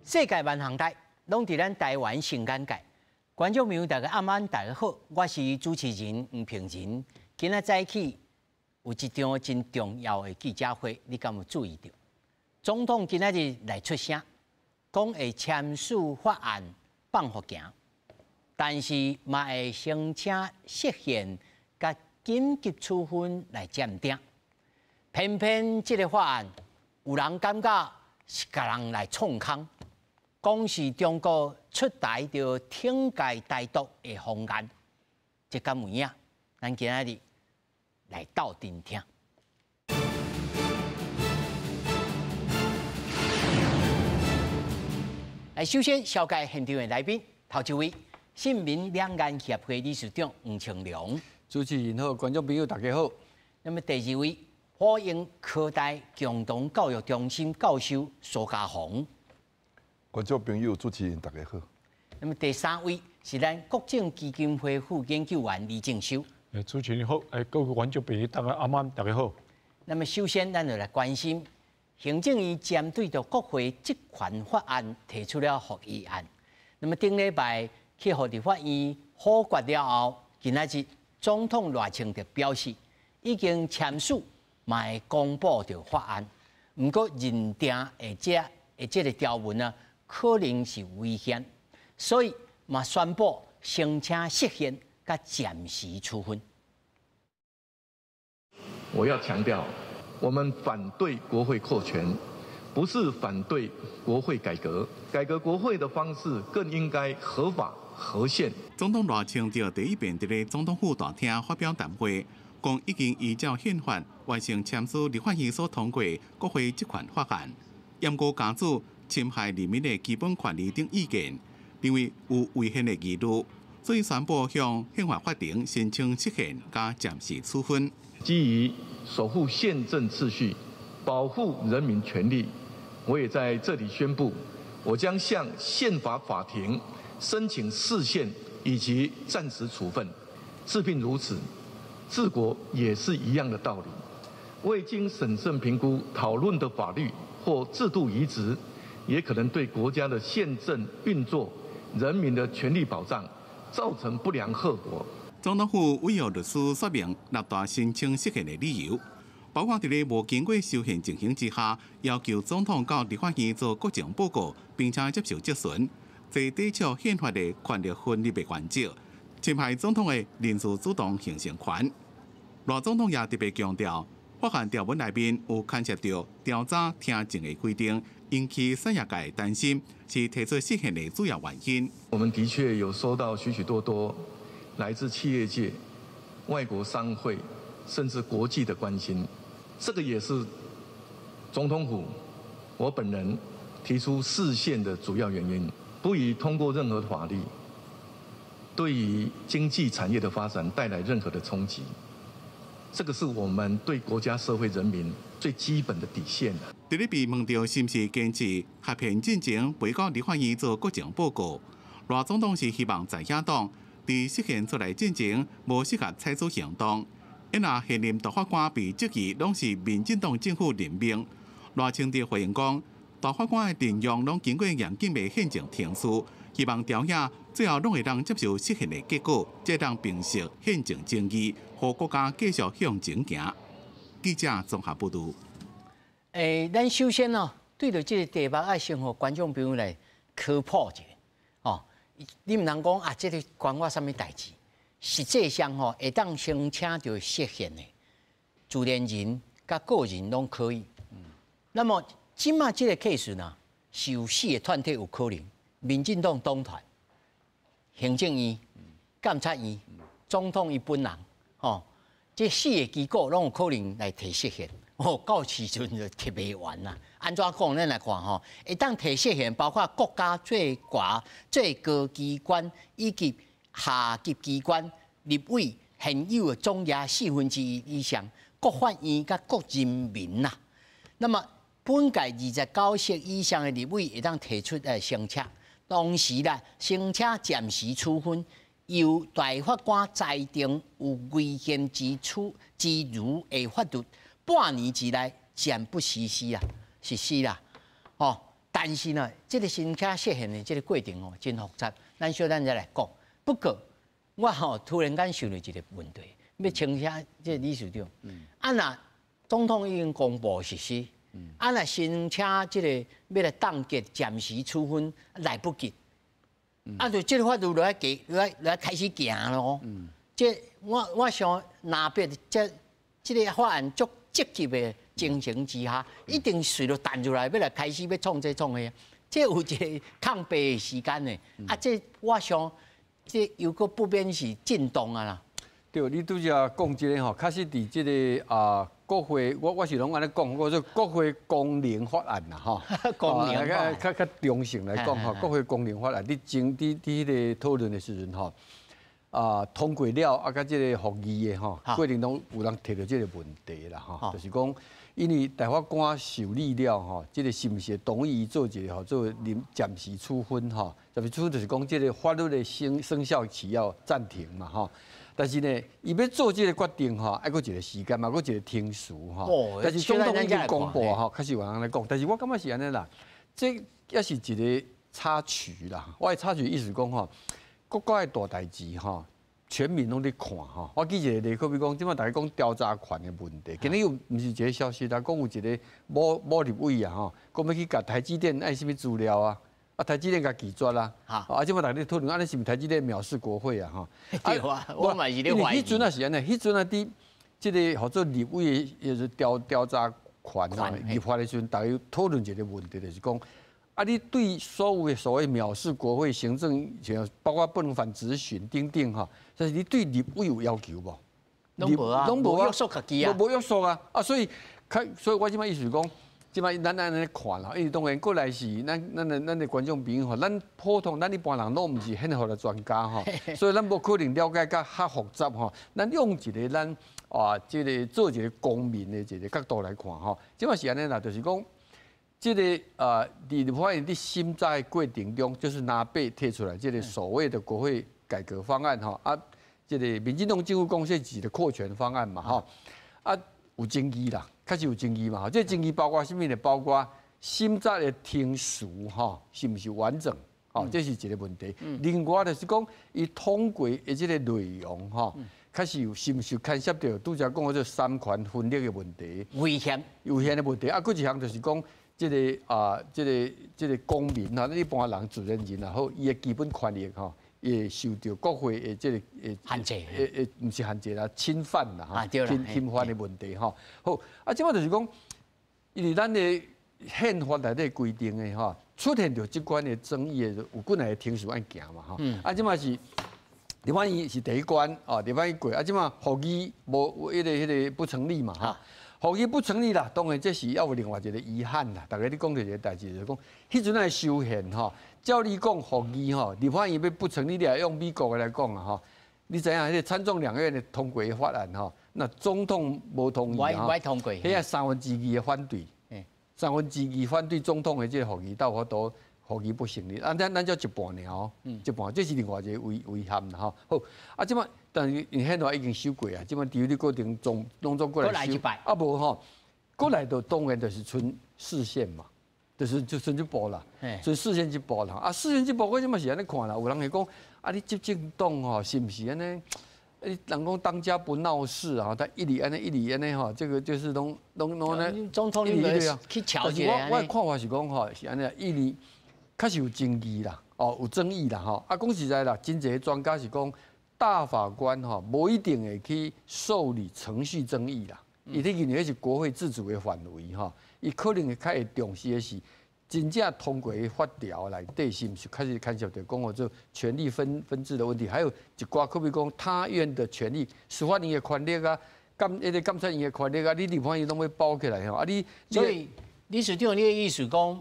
世界萬行台，攏佇咱台灣新眼界。觀眾朋友，大家暗暗大家好，我是主持人黃平仁。今仔早起有一場真重要的記者會，你敢有注意著？總統今仔日來出聲，講會簽署法案放予行，但是嘛會申請釋憲佮緊急處分來暫定。偏偏這个法案，有人感覺是共人來創空，講是中國出台著懲戒台獨的方案，這敢有影？咱今仔日來鬥陣聽。來，首先紹介現場的來賓，頭一位，新民兩岸協會理事長黃清龍。主持人好，觀眾朋友大家好。那麼第二位，華英科大共同教育中心教授蘇嘉宏。觀眾朋友、主持人大家好。那麼第三位是咱國政基金會副研究員李正修。主持人好，各位觀眾朋友大家阿媽大家好。那麼首先，咱就來關心行政院針對著國會職權法案提出了覆議案。那麼頂禮拜去予立法院否決了後，今仔日總統賴清德表示已經簽署，嘛會公布著法案。毋過認定的這个條文呢，可能是違憲，所以嘛宣布申請釋憲佮暫時處分。我要強調，我們反對國會擴權，不是反對國會改革。改革國會的方式更應該合法合憲。總統賴清德第一遍佇咧總統府大廳發表談話，講已經依照憲法完成簽署立法院所通過國會職權法案，毋過家主侵害人民的基本權利等意見，認為有違憲的疑慮，所以宣布向憲法法庭申請釋憲佮暫時處分。基於守護憲政秩序、保護人民權利，我也在這裡宣布，我將向憲法法庭申請釋憲以及暫時處分。治病如此，治國也是一樣的道理。未經審慎評估討論的法律或制度移植，也可能對國家的憲政運作、人民的權利保障造成不良後果。總統府委託律師說明六大申請釋憲的理由，包括佇咧無經過修憲情形之下，要求總統到立法院做國情報告，並且接受質詢，這抵觸憲法的權力分立的原則，侵害總統的人事主動形成權。賴總統也特別強調，法案條文內面有牽涉著調查聽證的規定，引起產業界擔心，是提出釋憲的主要原因。我們的確有收到許許多多來自企業界、外國商會，甚至國際的關心，這個也是總統府我本人提出釋憲的主要原因。不宜通過任何法律，對於經濟產業的發展帶來任何的衝擊。這個是我們對國家、社會、人民最基本的底線。佇咧被問著是毋是堅持合憲進前，袂到立法院做國情報告，賴總統是希望在野黨佇釋憲出來進前，無適合採取行動。因若現任大法官被質疑，攏是民進黨政府任命。賴清德回應講，大法官的任用攏經過嚴謹的憲政程序，希望朝野最後攏會當接受釋憲的結果，才當平息憲政爭議，予國家繼續向前行。記者綜合報導。咱首先哦，對著這个題目愛先予觀眾朋友來科普一下哦。你毋通講啊，這个關我啥物代誌？實際上吼，會當申請著釋憲的，自然人佮個人攏可以。那麼這馬這个 case 呢，是有四个團體有可能：民進黨黨團、行政院、監察院、總統伊本人，吼，這四个機構攏有可能來提釋憲。哦，到時陣就提袂完啦。按怎講？咱來看吼，會當提釋憲，包括國家最高最高機關以及下級機關、立委現有的總額1/4以上，國法院佮國人民啦。那麼本屆29席以上的立委會當提出來申請，當時啦，申請暫時處分，由大法官裁定有違憲之處之如的法律，半年之內暫不實施啊，實施啦，哦，但是呢，這個申請釋憲的這個過程哦，真複雜，咱小等再來講。不過我吼突然間想到一個問題，欲請請這個理事長。啊若總統已經公布實施，啊若申請這個欲來凍結暫時處分來不及，啊就這個法律來給來來開始行咯。這我想若別這個法案足積極的情形之下，一定隨著彈出來，欲來開始欲創這創彼，這有一個空白的時間的。啊，這我想這又閣不免是震動啊啦。對，你拄才講這個吼，確實佇這個啊國會，我是攏按呢講，我說國會功能法案啦，吼，功能法較較中性來講吼，國會功能法案，佇爭佇佇彼個討論的時陣吼，啊通過了啊，佮這個復議的吼，過程中有人提著這個問題啦，吼，就是講，因為大法官受理了吼，這個是毋是同意做一個號做臨暫時處分吼？暫時處分就是講這個法律的生效期要暫停嘛，吼。但是呢，伊欲做這個決定吼，愛閣一個時間嘛，閣一個程序吼。但是總統已經公布吼，確實有人來講。但是我感覺是按呢啦，這猶是一個插曲啦。我的插曲意思講吼，國家的大代誌吼，全民攏佇看吼。我舉一個例，好比講，這擺大家講調查權的問題，今日又毋是一個消息啦，講有一個某某立委啊吼，講欲去共台積電愛啥物資料啊？啊，台積電共拒絕啦，啊，這擺大家討論，按呢是毋是台積電藐視國會啊？吼，對啊，我嘛是咧懷疑。彼陣也是按呢，彼陣啊，佇這個號做立委的，就是調查權啊，立法的時陣，大家討論一個問題，就是講，啊，你對所有的所謂藐視國會行政權，包括不能反質詢等等吼，但是你對立委有要求無？攏無啊，攏無約束家己啊，無約束啊，啊，所以，所以我這擺意思講。這擺咱按呢看啦，因為當然過來是咱的觀眾朋友吼，咱普通咱一般人攏毋是憲法的專家吼，所以咱無可能了解甲較複雜吼。咱用一個咱啊，這個做一個公民的一個角度來看吼，這擺是按呢啦，就是講這個啊，佇立法院佇審查的過程中，就是拿被提出來這個所謂的國會改革方案吼，啊，這個民進黨政府講這是一個擴權方案嘛吼，啊有爭議啦。確實有爭議嘛？吼，這個爭議包括啥物呢？包括審查的程序吼，是毋是完整？吼，這是一個問題。另外就是講，伊通過的這個內容吼，確實有是毋是牽涉著拄才講的這三權分立的問題？違憲、違憲的問題。啊，閣一項就是講，這個啊，這個公民哈，一般人自然人也好，伊的基本權利吼，會受著國會的這個限制，會毋是限制啦，侵犯啦，哈，侵犯的問題吼。好，啊，這擺就是講，因為咱的憲法內底規定的吼，出現著這款的爭議的，有幾若個程序愛行嘛，吼。啊，這擺是立法院是第一關，哦，立法院過，啊，這擺復議無彼個不成立嘛，哈。復議不成立啦，當然這是猶有另外一個遺憾啦。逐家咧講著一個代誌，就是講，彼陣來修憲吼，照理講復議吼，立法院欲不成立，你來用美國的來講啊吼，你知影彼個參眾兩院的通過法案吼，若總統無同意吼，通過，彼個2/3的反對，2/3反對總統的這個復議，才有法度復議不成立。啊，咱才一半爾哦，一半，這是另外一個遺憾啦吼。好，啊，這擺但是因憲法已經修過啊，這擺佇咧過程中攏總過來修，啊無吼，過來就當然就是賰釋憲嘛，就是就賰這步啦，賰釋憲這步啦。啊，釋憲這步我這擺是按呢看啦，有人會講，啊，你執政黨吼是毋是按呢？人講當家不鬧事啊，他一直按呢，一直按呢吼，這個就是攏按呢。總統你去喬一下。我的看法是講吼，是按呢，因為確實有爭議啦，哦，有爭議啦，吼。啊，講實在啦，真濟專家是講，大法官吼無一定會去受理程序爭議啦，伊咧認為彼是國會自主的範圍吼，伊可能會較會重視的是真正通過的法條內底是毋是確實牽涉著講號做權力分治的問題，還有一寡可比講他院的權力、司法院的權力啊、彼個監察院的權力啊，你立法院攏欲包起來吼，啊你所以理事長，你的意思講，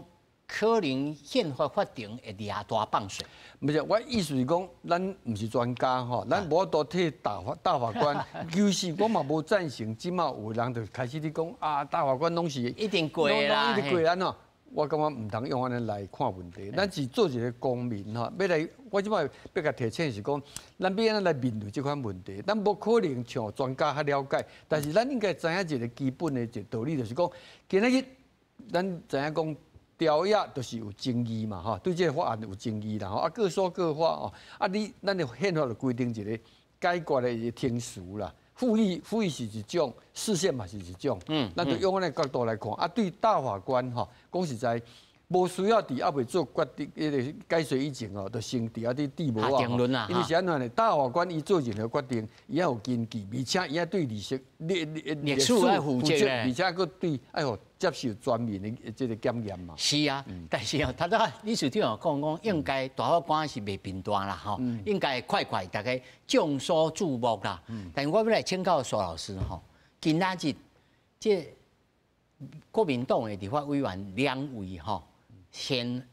可能憲法法庭會掠大放水？毋是，我意思是講，咱毋是專家吼，咱無法度替大法官。其實我嘛無贊成，這馬有人就開始咧講啊，大法官攏是一定過啦，一定過按怎？我感覺毋通用按呢來看問題。咱是做一個公民吼，欲來我這擺欲共提醒是講，咱欲按怎來面對這款問題？咱無可能像專家較了解，但是咱應該知影一個基本的一個道理，就是講，今仔日咱知影講。條約就是有爭議嘛，吼，對這個法案有爭議啦，吼，啊各說各話哦，啊你咱的憲法就規定一個解決的一個程序啦，復議是一種，釋憲嘛是一種，咱就用按呢角度來看，啊對大法官吼，講實在，無需要佇猶未做決定，彼個解說以前哦，就先佇遐佇戴帽仔。因為是按怎呢？大法官伊做任何決定，伊愛有根據，而且伊愛對歷史、歷歷歷史愛負責，而且閣對愛予接受全面的這個檢驗嘛。是啊，但是哦，頭拄仔理事長講講，應該大法官是袂貧惰啦，吼，應該快快大家眾所注目啦。但是我欲來請教蘇老師吼，今仔日這國民黨的立法委員兩位吼，先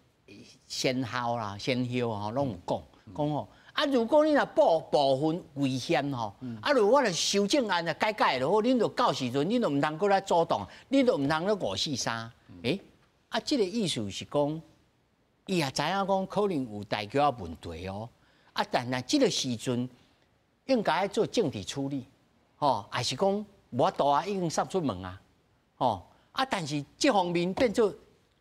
後啦，先後吼，攏有講講吼。啊，如果你若部分違憲吼，啊，如果我著修正案啊改改就好，恁就到時陣，恁就毋通閣來阻擋，恁就毋通咧543。欸，啊，這個意思是講，伊也知影講可能有代誌問題哦。啊，但係這個時陣應該做政治處理，吼，還是講無法度啊，已經送出門啊，吼。啊，但是這方面變做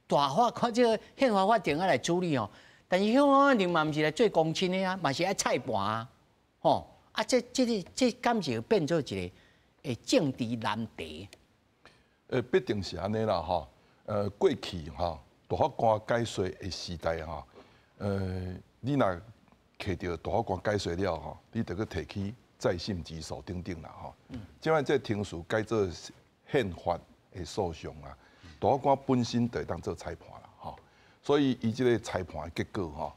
大法官這個憲法法庭愛來處理哦。但是憲法法庭嘛，毋是來做公審的啊，嘛是愛裁判啊，吼啊！這敢是變做一個政治難題？必定是按呢啦，吼。過去吼，大法官解說的時代吼，你若提著大法官解說了吼，你就閣提起再審之訴等等啦，吼。這擺這程序改做憲法的訴訟啊，大法官本身就會當做裁判啦，吼。所以，伊這個裁判的結果吼，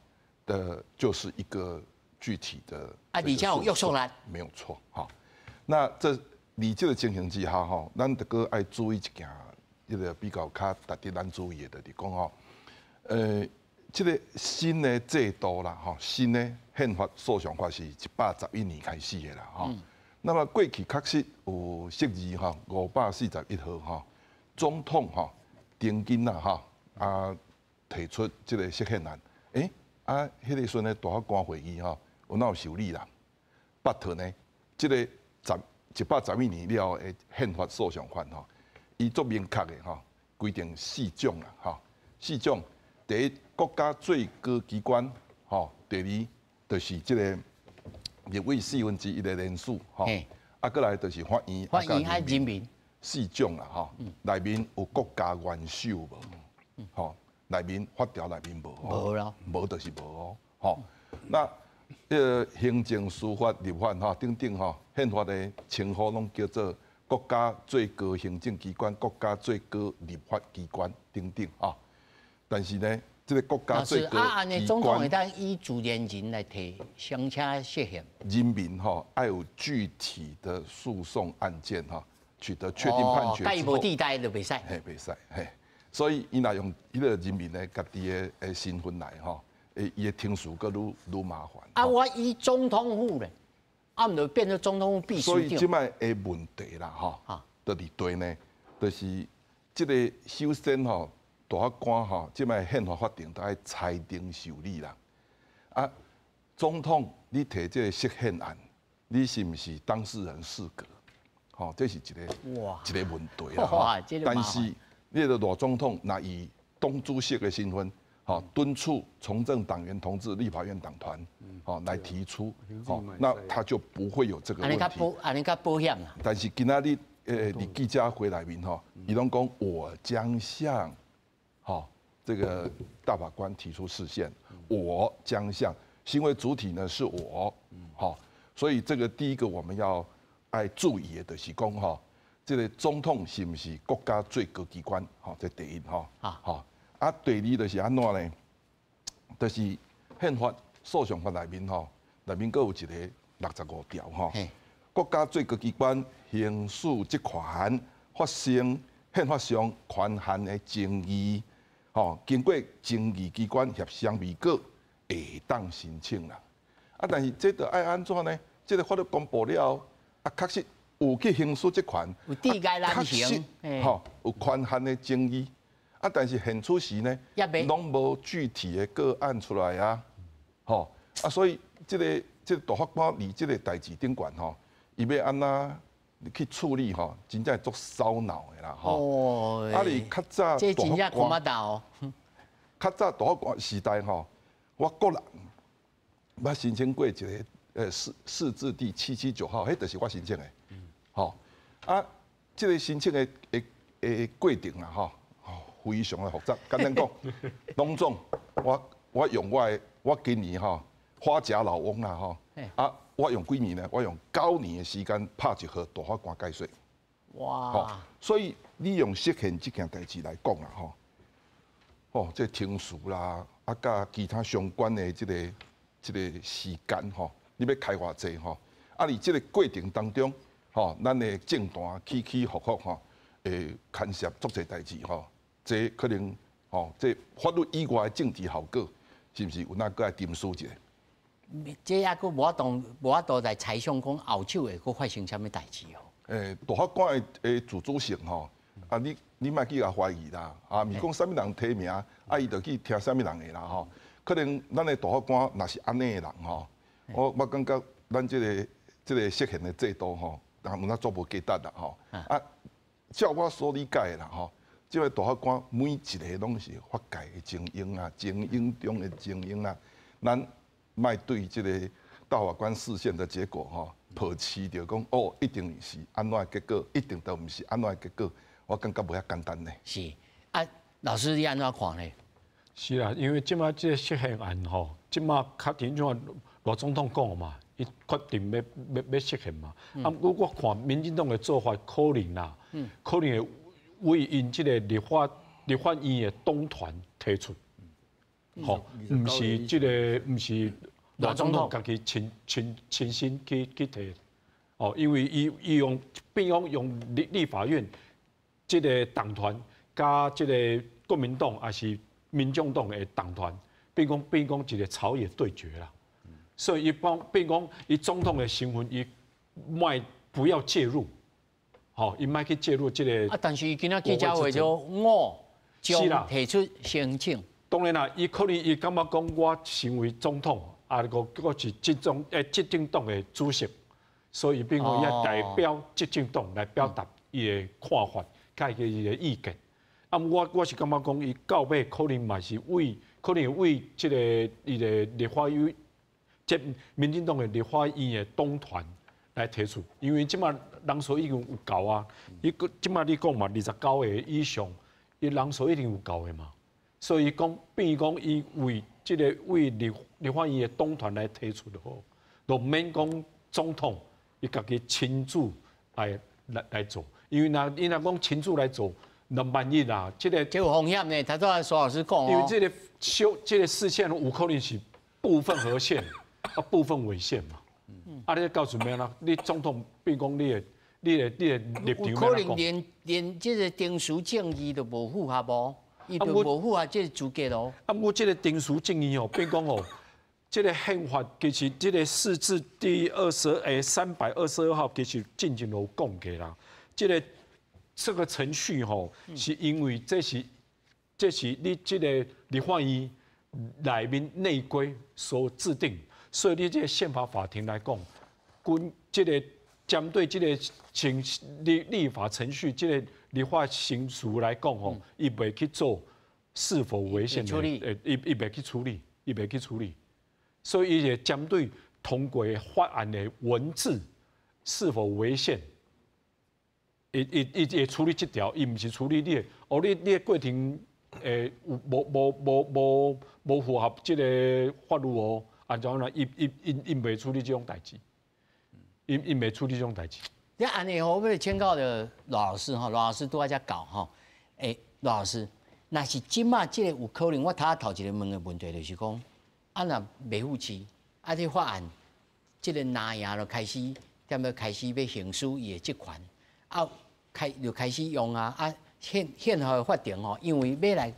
的就是一個具體的啊，而且有約束力，沒有錯，哈。那這佇這個情形之下吼，咱著閣愛注意一件，彼個比較較值得咱注意的，就是講吼，這個新的制度啦，吼，新的憲法訴訟法是111年開始的啦，吼。那麼過去確實有釋字吼，541號吼，總統吼，丁金啦，吼啊。提出這個釋憲案，欸，啊，彼個時陣咧，大法官會議吼，有哪有受理啦？But 呢，這個111年了的憲法訴訟法吼，伊足明確的吼，規定四種啦，吼，四種。第一，國家最高機關，吼；第二，就是這個立委1/4的人數，吼。啊，閣來就是法院，法院愛人民。四種啦，吼，內面有國家元首無？吼。內面法條內面無，無咯，無就是無哦，吼。那彼個行政、司法、立法吼等等吼，憲法的稱呼攏叫做國家最高行政機關、國家最高立法機關等等啊。但是呢，這個國家最高機關，總統會當以自然人來提申請釋憲。人民吼愛有具體的訴訟案件吼，取得確定判決之後，無地帶就袂使，嘿，袂使，嘿。所以，伊若用彼個人民的家己的身份來吼，伊的程序閣愈愈麻煩。啊，我以總統府咧，啊，毋就變做總統府秘書長。所以，這擺的問題啦，吼，就佇對呢，就是這個首先吼，大法官吼，這擺憲法法庭都愛裁定受理啦。啊，總統你提這個釋憲案，你是毋是當事人適格？吼，這是一個一個問題啦。但是。你個賴總統，若以黨主席的身份，吼敦促從政黨員同志、立法院黨團，吼來提出，吼那他就不會有這個問題。按呢較保險啦。但是今仔日，佇記者會內面吼，伊攏講我將向，吼這個大法官提出釋憲，我將向，行為主體呢是我，吼，所以這個第一個我們要愛注意的，就是講吼。這個總統是毋是國家最高機關？吼，這第一吼。吼啊，第二就是按怎呢？就是憲法訴訟法內面吼，內面閣有一個65條吼。國家最高機關行使職權發生憲法上權限的爭議，吼，經過爭議機關協商未果，會當申請啦。啊，但是這著愛按怎呢？這個法律公布了後，啊，確實。有去行使職權，有地界難行，吼，有權限的爭議，啊，但是現此時呢，攏無具體的個案出來啊，吼，啊，所以這個大法官佇這個代誌頂懸吼，伊欲按怎去處理吼，真正足燒腦的啦吼。啊，你較早這真正看不到。較早大法官時代吼，我個人捌申請過一個釋字第779號，彼就是我申請的。吼啊，這個申請的過程啊，吼，非常的複雜。簡單講，攏總我用我的，我今年吼花甲老翁啦吼，啊，我用幾年呢？我用9年的時間拍一號大法官解說。哇！所以你用釋憲這件代誌來講啦，吼，哦，這程序啦，啊，佮其他相關的這個時間吼，你欲開偌濟吼？啊，佇這個過程當中，吼，咱的政壇起起伏伏吼，會牽涉足濟代誌吼，這可能吼，這法律以外的政治效果，是毋是有哪閣愛沉思一下？這猶閣無法度來猜想講後手會閣發生啥物代誌哦。大法官的自主性吼，啊，你莫去共懷疑啦，啊，毋是講啥物人提名，啊，伊就去聽啥物人的啦吼。可能咱的大法官若是按呢的人吼，我感覺咱這個釋憲的制度吼，人有哪足無價值啦吼。啊，照我所理解的啦吼，這個大法官每一個攏是法界的精英啊，精英中的精英啊，咱莫對這個大法官釋憲的結果吼，抱持著講哦，一定是按怎結果，一定都毋是按怎結果，我感覺無遐簡單呢。是啊，老師你按怎看呢？是啊，因為這擺這個釋憲案吼，這擺確定像賴總統講嘛，伊決定欲釋憲嘛。啊，毋過我看民進黨的做法可能啦，可能會為𪜶這個立法院的黨團提出，吼，毋是這個毋是賴總統家己親身去提，哦，因為伊用變講用立法院這個黨團佮這個國民黨抑是民眾黨的黨團，變講一個朝野對決啦。所以伊講變講伊總統的身份，伊莫不要介入，吼，伊莫去介入這個。啊，但是伊今仔記者會就我將提出申請。當然啦，伊可能伊感覺講我身為總統，啊，閣是執政黨的主席，所以變講伊代表執政黨來表達伊的看法，佮伊的意見。啊，我是感覺講，伊到尾可能嘛是為，可能為這個伊的立法院，這民進黨的立法院的黨團來提出，因為這擺人數已經有夠啊，伊這擺你講嘛，29個以上，伊人數一定有夠的嘛，所以講變講伊為這個為立法院的黨團來提出就好，就免講總統伊家己親自來做，因為若伊若講親自來做。那萬一啦，這個這有風險呢。頭拄蘇老師講，因為這個修這個釋憲有可能是部分合憲，啊部分違憲嘛。啊，你到時欲按怎？你總統變講你的立場可能連這個程序正義都無符合無，伊都無符合這個資格咯。啊，毋過這個程序正義哦，變講哦，這個憲法其實這個釋字第322號其實進前有講過啦，這個。這個程序吼，是因為這是你這個立法院內面內規所制定，所以你這個憲法法庭來講，根這個針對這個立法程序，這個立法程序來講吼，伊袂去做是否違憲處理，伊袂去處理，伊袂去處理，所以伊會針對通過法案的文字是否違憲。伊會處理這條，伊毋是處理你的，哦，你的過程有無符合這個法律哦，按怎樣？伊袂處理這種代誌，伊袂處理這種代誌。你按呢吼，我欲請教著賴老師吼，賴老師拄仔才教吼。賴老師，若是這馬這個有可能，我頭頭一個問的問題就是講，啊，若袂赴市，啊，這法案，這個藍營就開始，踮咧開始欲行使伊的職權，啊。就開始用啊！啊，憲法的法庭吼，因為欲來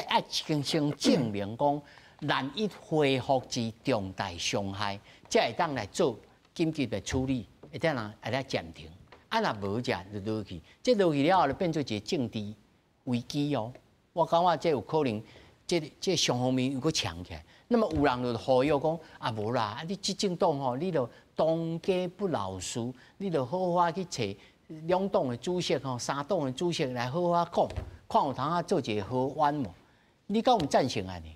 愛先證明講難以恢復之重大傷害，才會當來做緊急的處理，會當人會來暫停。啊，若無者就落去，這落去了後就變做一個政治危機哦。我感覺這有可能，這雙方面又閣強起來。那麼有人就呼籲講啊，無啦，啊你執政黨吼，你著當家不老事，你著好好去揣兩黨的主席吼，三黨的主席來好好講，看有通啊做一個和案無？你敢有贊成按呢？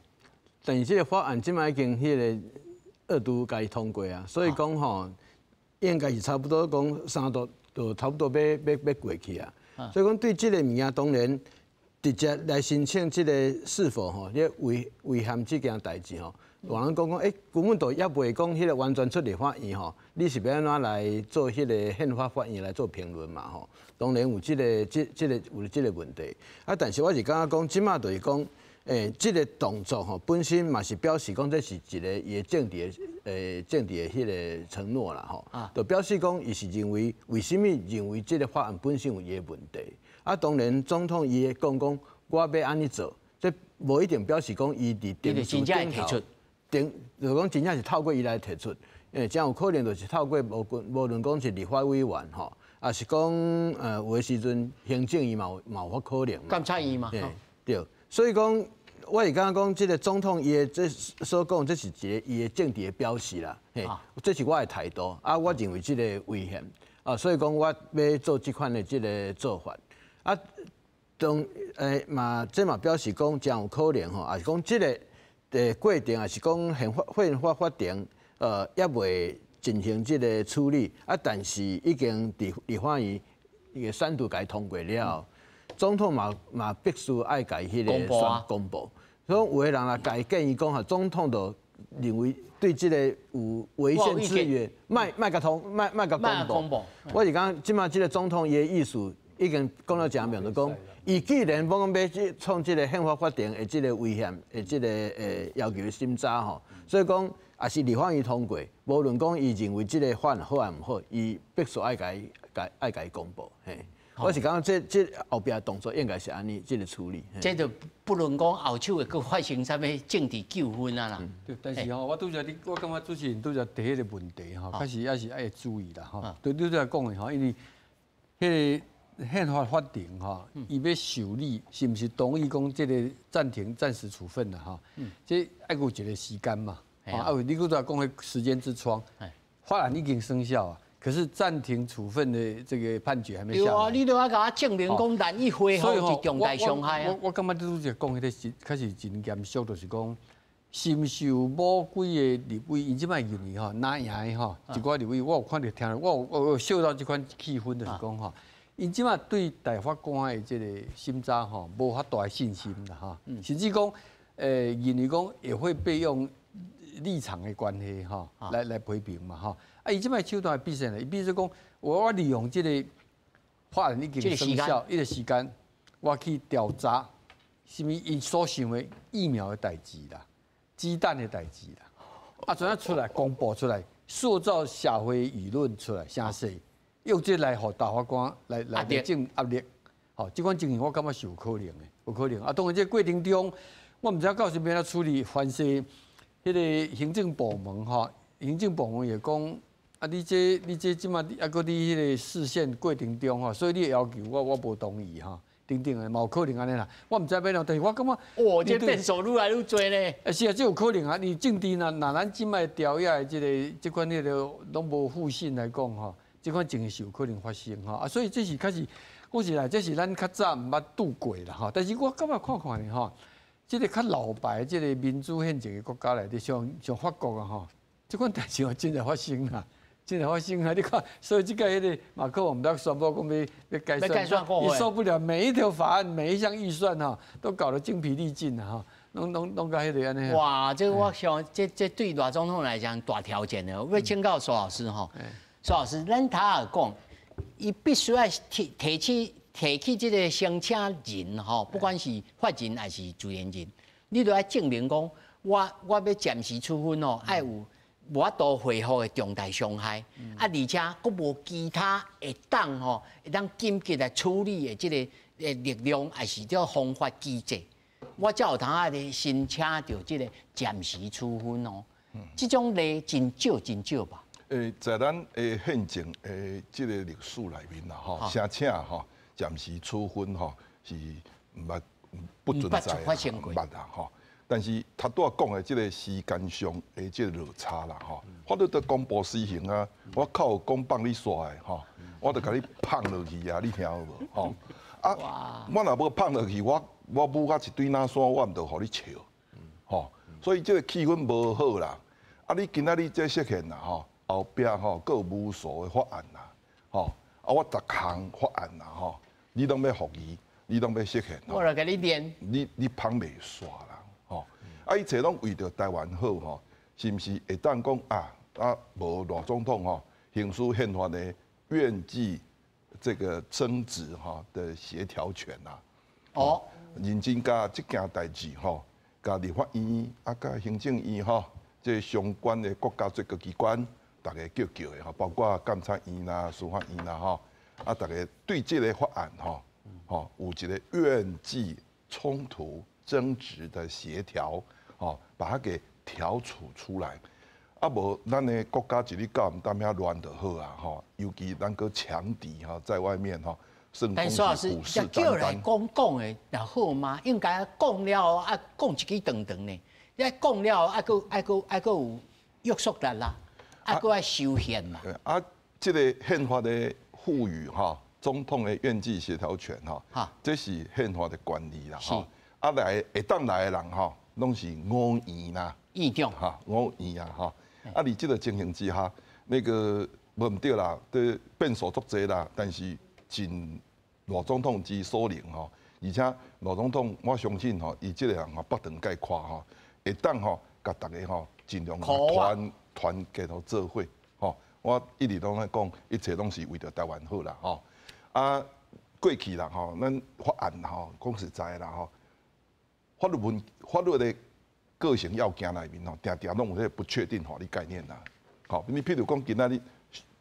但是這個法案這擺已經彼個二讀共伊通過啊，所以講吼，應該是差不多講三讀就差不多欲過去啊。所以講對這個物件，當然直接來申請這個是否吼，咧違憲這件代誌吼，有人講講，根本就猶未講彼個完全出立法院吼，你是欲按怎來做彼個憲法法院來做評論嘛吼？當然有這個這這個有這個問題。啊，但是我是感覺講，這擺就是講，這個動作吼，本身嘛是表示講這是一個伊的政治的彼個承諾啦吼，就表示講伊是認為為啥物認為這個法案本身有伊的問題。啊，當然總統伊會講講，我欲按呢做，這無一定表示講伊佇定真正提出，定就講真正是透過伊來提出，真有可能就是透過無論講是立法委員吼，抑是講有的時陣行政院嘛有可能。監察院嘛。對，所以講。我是感覺講，這個總統伊的這所講，這是一個伊的政治的表示啦。嘿，這是我的態度啊，我認為這個違憲啊，所以講我欲做這款的這個做法啊。當嘛，這嘛表示講真有可能吼，抑是講這個的過程，抑是講憲法法庭猶未進行這個處理啊，但是已經佇立法院伊個三讀共伊通過了後，總統嘛必須愛共伊彼個公布，所以有的人來共伊建議講吼，總統就認為對這個有違憲之虞，莫共公布。我是講，這擺這個總統伊的意思已經講了誠明，就講伊既然講欲去創這個憲法法庭的這個違憲的這個要求審查吼，所以講也是立法院通過，無論講伊認為這個法案好抑毋好，伊必須愛共伊公布。嘿。我是感覺這後壁動作應該是按呢這個處理。這就不論講後手會閣發生啥物政治糾紛啊啦。對，但是吼，我拄才你，我感覺主持人拄才提彼個問題吼，確實也是愛注意啦吼。對，你拄才講的吼，因為彼個憲法法庭吼，伊欲受理是毋是同意講這個暫停、暫時處分啦吼？這愛有一個時間嘛。啊，有你拄才講彼時間之窗，法案已經生效啊。可是暫停處分的這個判決還沒下來。對啊，你都愛共我證明講難以恢復是重大傷害啊。我感覺你拄才講彼個是確實真嚴肅，就是講是毋是有某幾個立委，𪜶這擺認為吼，若贏的吼，一寡立委，我有看著聽，我有嗅到這款氣氛，就是講吼，𪜶這擺對大法官的這個審查吼，無遐大的信心啦吼，甚至講，認為講也會被用立場的關係吼，來批評嘛吼。啊，伊這擺手段變啥呢？伊比如講，我利用這個法案已經生效彼個時間，我去調查啥物𪜶所想的疫苗的代誌啦、雞蛋的代誌啦，啊，怎樣出來公布出來，塑造社會輿論出來，聲勢，用這來予大法官來進壓力。吼，這款情形我感覺是有可能的，有可能。啊，當然這個過程中，我毋知到時欲按怎處理，凡是彼個行政部門吼，行政部門會講。啊！你這這擺猶閣佇彼個釋憲過程中吼，所以你的要求我無同意吼，等等的，嘛有可能按呢啦。我毋知欲按怎，但是我感覺，哇，這變數愈來愈濟咧。欸，是啊，這有可能啊。你政治若咱這擺朝野的這個這款彼個攏無互信來講吼，這款情形是有可能發生吼。啊，所以這是確實，講實在，這是咱較早毋捌拄過啦吼。但是我感覺看看呢吼，這個較老牌這個民主憲政的國家內底，像法國啊吼，這款代誌真濟發生啦。真濟發生啊！你看，所以這個彼個馬克龍毋宣布講欲改選，伊受不了每一條法案、每一項預算哈，都搞得精疲力盡啊！哈，攏共彼個按呢。哇！這個我想，這對賴總統來講大挑戰的。我欲請教蘇老師吼，蘇老師，咱頭仔講，伊必須愛提起這個申請人吼，不管是法人還是自然人，你都愛證明講，我欲暫時處分哦，愛有無法度恢復的重大傷害，啊，而且閣無其他會當吼，會當緊急來處理的這個力量，抑是這方法機制，我才有通啊咧申請著這個暫時處分哦。這種例真少真少吧？在咱的憲政的這個歷史內面啦，吼，申請吼暫時處分吼是毋捌不存在，毋捌啦吼。但是他拄仔講的這個時間上的這個落差啦，吼，法律都公布施行啊，我靠有講放你煞的吼，我就共你放落去啊，你聽有無？吼，啊，我若無放落去，我舞甲一堆哪山，我毋著予你笑，吼，所以這個氣氛無好啦。啊，你今仔日這釋憲啦，吼，後壁吼閣有無數的法案啦，吼，啊，我逐項法案啦，吼，你攏欲復議，你攏欲釋憲，我來共你練，你捧袂煞啦。啊！一切攏為著台灣好吼，是毋是會當講啊？啊，無賴總統吼，行使憲法的院際這個爭執吼的協調權呐。哦，認真共這件代誌吼，共立法院啊，佮行政院吼，這相關的國家最高機關，逐家叫叫的吼，包括監察院啦、司法院啦吼，啊，逐家對這個法案吼，吼有一個院際衝突爭執的協調。哦，把它給調處出來，啊無咱的國家一日到毋當遐亂就好啊！吼，尤其咱閣強敵吼在外面吼，但是老師，這叫來講講的，若好嗎？應該講了啊，講一支長長呢。你講了啊，閣愛閣愛閣有約束力啦，啊，閣愛修憲嘛。啊，這個憲法的賦予哈，總統的院際協調權哈，這是憲法的權利啦。是。啊來會當來的人吼。攏是五院啦，院長哈，五院啊哈。啊，佇這個情形之下，那個無毋對啦，對變數足濟啦。但是盡賴總統之所能吼，而且賴總統我相信吼，伊這個人吼腹長蓋闊吼，會當吼共逐家吼盡量團團結予做伙吼。我一直攏咧講，一切攏是為著台灣好啦吼。啊，過去啦吼，咱法案吼，講實在啦吼。法律文法律的構成要件內面吼，定定攏有彼個不確定法律概念啦。吼，你譬如講今仔日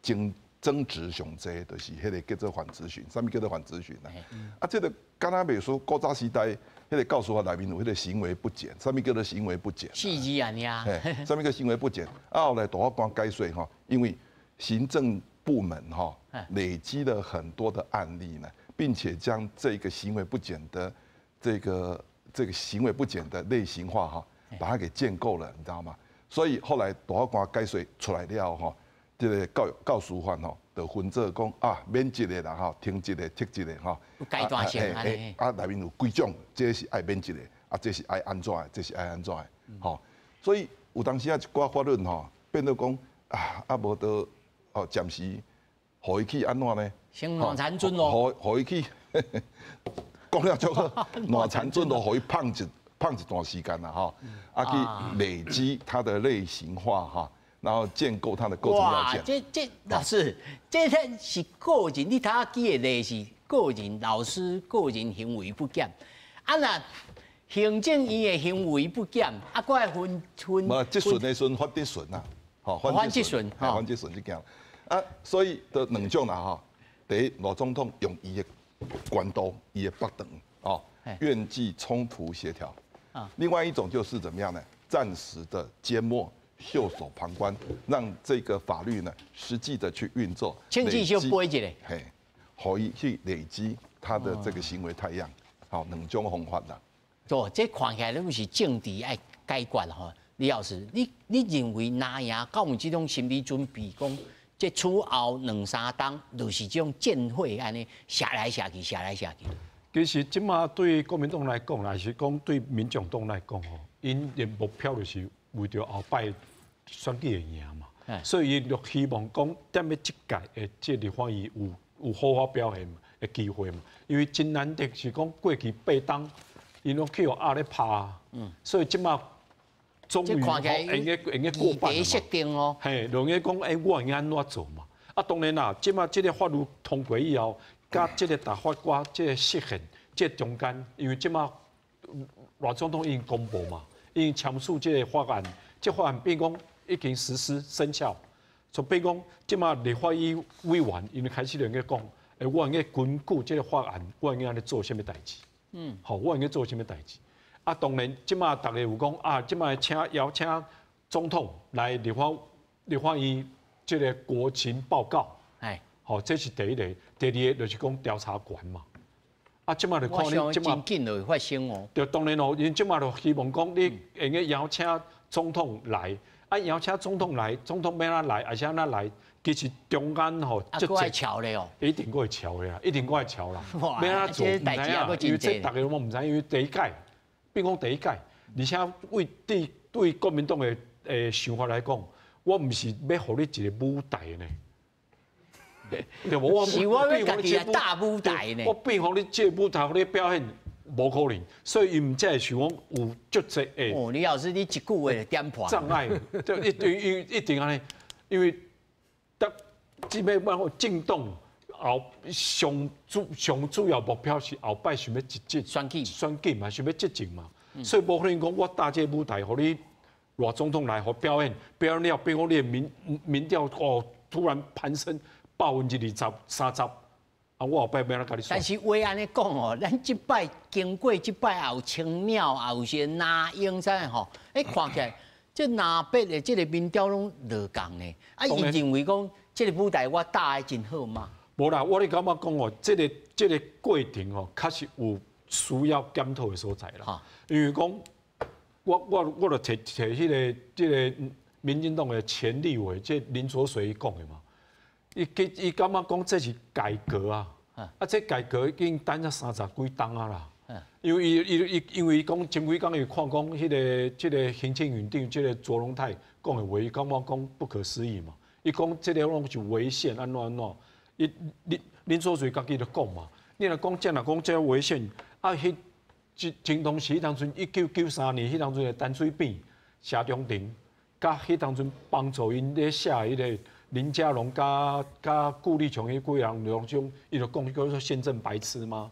爭爭執上濟，就是彼個叫做反質詢，啥物叫做反質詢啊？啊，這個敢若袂輸古早時代，彼個教師法內面有彼個行為不檢，啥物叫做行為不檢？四字啊，爾。嘿，啥物叫行為不檢？啊，後來大法官解說吼，因為行政部門吼累積了很多的案例呢，並且將這個行為不檢的這個行為不檢的類型化哈，把它給建構了，你知道嗎？所以後來大法官解說出來了吼，這個教教師法吼，就分做講啊，免職的啦吼，停職的、撤職的吼，有階段性啊，內面有幾種，這是愛免職的，啊，這是愛按怎的，這是愛按怎的，吼。所以有當時啊，一寡法律吼，變做講啊，啊無得哦，暫時予伊去按怎呢？先爛殘准咯，予伊去。講了足好，爛殘準都予伊放一放一段時間啦，吼，啊去累積它的類型化哈，然後建構它的構成要件。哇，這老師，這個是個人，你頭仔舉的例是個人老師個人行為不檢，啊若行政院的行為不檢，啊，閣愛分分。無，質詢的時陣發質詢啦，吼，反質詢，反質詢這件，啊，所以就兩種啦，吼，第一，賴總統用伊的權度，伊的腹長哦，院際衝突協調。另外一種就是怎麼樣呢？暫時的緘默，袖手旁觀，讓這個法律呢實際的去運作。經濟小背一下。嘿，可以去累積他的這個行為態樣，好，兩種方法啦。哦，這看起來攏是政治愛解決吼。李老師，你認為哪樣敢有這種心理準備？講這此後兩三冬，就是這種戰火按呢射來射去，射來射去。其實這馬對國民黨來講，還是講對民眾黨來講吼，𪜶的目標就是為著後擺選舉會贏嘛，所以𪜶就希望講踮咧這屆的這立法院有好好表現的機會嘛。因為真難得是講過去八冬，𪜶攏去予壓咧拍，所以這馬終於會用會用過半嘛。嘿，就用講欸，我會按怎做嘛？啊，當然啦，這馬這個法律通過以後，佮這個大法官這個釋憲這中間，因為這馬賴總統已經公布嘛，已經簽署這個法案，這法案變講已經實施生效，就變講這馬立法院委員𪜶開始就咧講，欸，我應該根據這個法案，我應該按呢做啥物代誌？好，我應該做啥物代誌？啊，當然這馬逐家有講啊，這馬請邀請總統來立法院這個國情報告，哎，好，這是第一個。第二個就是講調查權嘛。啊，這馬就看你這馬真緊就會發生哦。對，當然哦，𪜶這馬就希望講你會用邀請總統來，啊邀請總統來，總統欲按怎來，抑是按怎來，其實中間吼，啊，閣愛喬咧哦，一定閣會喬的啦，一定閣愛喬啦。欲按怎做，毋知影，因為這大家攏毋知，因為第一屆，變講第一屆，而且為對對國民黨的想法來講，我毋是欲予你一个舞台呢。對無？我是我欲家己來搭舞台呢。我變予你這个舞台，予你表現，無可能，所以伊毋才會想講有足濟的。哦，李老師，你一句話就點破。障礙，就一定一定按呢，因為得這擺我政黨後上主上主要目標是後擺想欲執政選舉選舉嘛，想欲執政嘛，所以無可能講我搭這个舞台，予你賴總統來予表演，表演了變講你的民調哦突然攀升20%、30%，啊，我後擺欲按怎共你選？但是話按呢講哦，咱這擺經過這擺也有青鳥，也有些藍鷹啥吼，欸，看起來這南北的這个民調攏無仝呢。啊，伊認為講這个舞台我搭得真好嗎？無啦，我咧感覺講哦，這个過程哦，確實有需要檢討的所在啦。因為講，我就提提彼个這个民進黨的前立委，這林濁水講的嘛。伊伊感覺講這是改革啊，啊，這改革已經等咗三十幾冬啊啦。因為伊伊伊因為伊講前幾工伊看講彼个這个行政院長這个卓榮泰講的話，伊感覺講不可思議嘛。伊講這个攏是違憲，按怎按怎。伊林林濁水家己就講嘛，你若講這若講這違憲，啊，彼前當時彼當陣1993年彼當陣的陳水扁、謝長廷，佮彼當陣幫助𪜶咧寫彼个林佳龍佮顧立雄彼幾人當中，伊就講叫做憲政白痴嗎？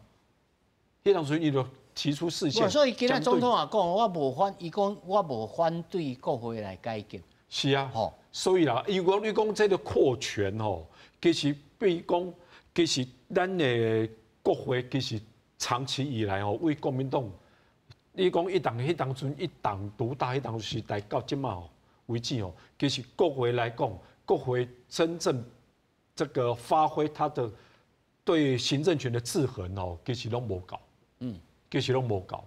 彼當陣伊就提出釋憲。所以今仔總統也講，我無反，伊講我無反對國會來改革。是啊，吼，所以啦，如果你講這个擴權吼，其實比如講，其實咱的國會其實長期以來吼，為國民黨，你講一黨彼當陣一黨獨大彼當時代到這馬為止吼，其實國會來講，國會真正這個發揮它的對行政權的制衡哦，其實攏無夠，其實攏無夠。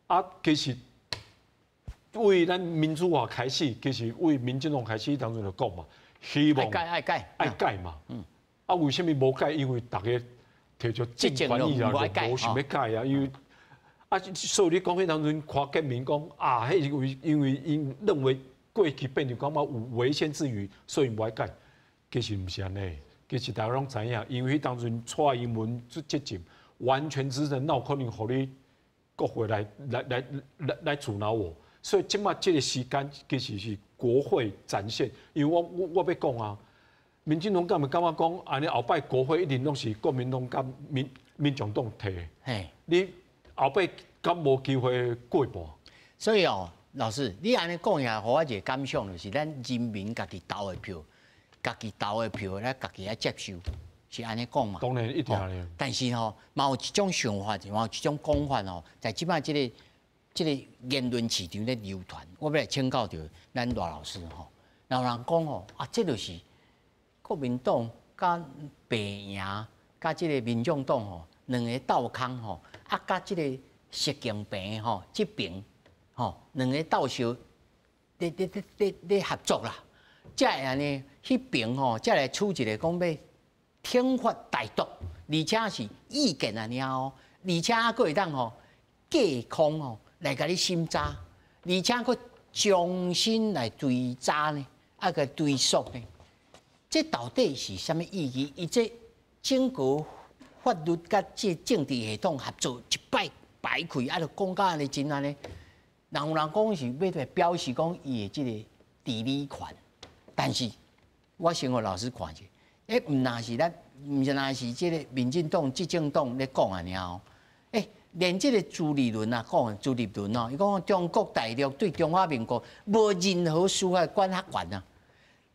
啊，其實為咱民主化開始，其實為民進黨開始當陣就講嘛，希望愛改愛改愛改嘛，啊，為啥物無改？因為大家提出政權以後就無想欲改啊，因為啊，所以你講彼當陣柯建銘講啊，彼是為因為𪜶認為過去變成感覺有違憲之虞，所以無愛改。其實毋是按呢，其實大家攏知影，因為彼當陣蔡英文執政，完全執政，哪有可能予你國會來阻撓我？所以這馬這个時間其實是國會展現，因為我欲講啊，民進黨敢會感覺講，按呢後擺國會一定攏是國民黨佮民眾黨提的，你後擺敢無機會過半？所以哦，老師，你按呢講起來，予我一个感想就是，咱人民家己投的票，家己投的票，咱家己愛接受，是按呢講嘛？當然一定按呢。但是吼，嘛有一種想法，嘛有一種講法吼，在這擺這个言論市場咧流傳，我欲來請教著咱賴老師吼。有人講吼，啊，這就是國民黨佮白營佮這个民眾黨吼，兩个鬥空吼，啊，佮這个習近平吼這邊吼，兩个鬥相咧咧咧咧咧合作啦，才會按呢，彼邊吼，才來出一个講欲挺法台獨，而且是意見按呢哦，而且閣會當吼隔空吼來共你審查，而且閣重新來追查呢，啊個追溯呢，這到底是啥物意義？伊這整個法律佮這政治系統合作一擺擺開，啊，就講甲按呢真按呢，人有人講是欲來表示講伊的這個治理權，但是我先予老師看者，欸，毋若是咱，毋是若是這个民進黨執政黨咧講按呢哦，欸，連這个朱立倫啊講，朱立倫哦，伊講中國大陸對中華民國無任何司法管轄權啊，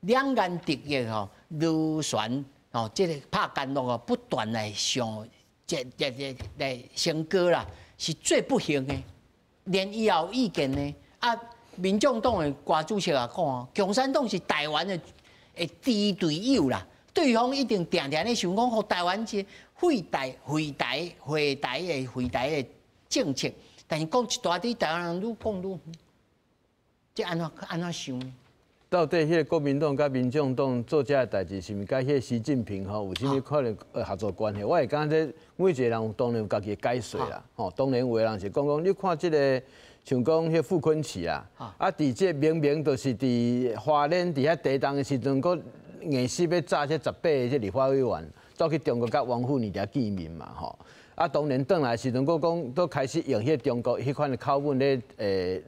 兩岸敵意吼螺旋哦，這个拍干樂哦，不斷來上，這這這來升高啦，是最不幸的。連伊也有意見呢。啊，民眾黨的郭主席也講哦，共產黨是台灣的豬隊友啦，對方一定定定咧想講，予台灣這廢台、廢台、廢台的廢台的政策，但是講一大堆，台灣人愈講愈遠，這按怎按怎想呢？到底彼個國民黨佮民眾黨做這个代誌，是毋是佮彼個習近平吼有啥物可能合作關係？我會感覺這每一個人有當然有家己的解說啦。吼，當然有的人是講講，你看這個像講彼個傅崐萁啊，啊，佇這明明就是佇花蓮佇遐地動的時陣，閣硬是欲炸這18個這立法委員，走去中國佮王滬寧佇遐見面嘛，吼。啊，當然轉來時陣，閣講都開始用彼個中國彼款的口吻咧，